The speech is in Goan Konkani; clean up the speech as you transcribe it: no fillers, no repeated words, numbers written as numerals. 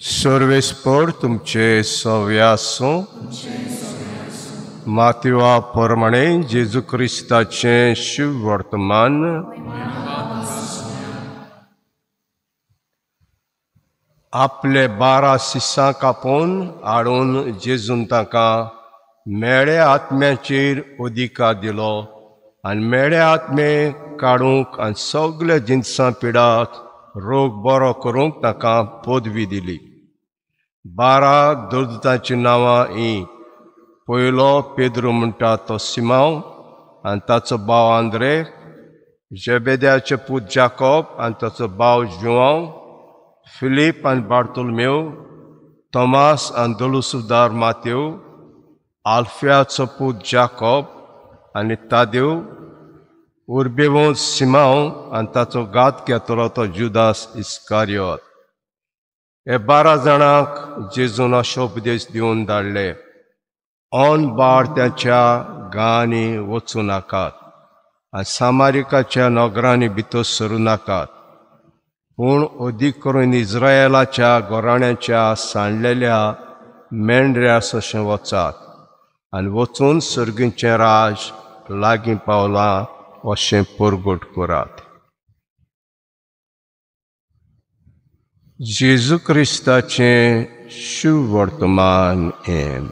सर्वेस्पर तुमचे सवे आसूं. मातेवा प्रमाणे जेजू क्रिस्ताचें शिववर्तमान. आपले 12 सिसां कापून हाडून जेजून तांकां मेळ्या आत्म्याचेर अधिकार दिलो आनी मेळ्या आत्मे काडूंक आनी सगळे जिनसां पिडाक रोग बरो करूंक तांकां पदवी दिली. 12 दुर्दतांचीं नांवां हीं. पयलो पेद्रू म्हणटा तो सिमांव आनी ताचो भाव आंद्रे, जेबेद्याचे पूत जाकोब आनी ताचो भाव जुआंव, फिलीप आनी बार्तोलमेव, तोमास आनी दलुसुदार मातेव, आल्फियाचो पूत जाकोब आनी तादेव, उर्बेवंत सिमांव आनी ताचो घात घेतलो तो जुदास इस्कारियोत. हे 12 जाणांक जेजून अशो उपदेश दिवन धाडले, ऑन बार त्याच्या गांवांनी वचूं नाकात आनी सामारिकाच्या नगरांनी भितर सरूं नाकात, पूण अदीक करून इस्रायलाच्या घराण्याच्या सांडलेल्या मेंढऱ्या अशें वचात आनी वचून सर्गीचें राज लागीं पावलां अशें परगट करात. जेजू क्रिस्ताचें शिववर्तमान एम.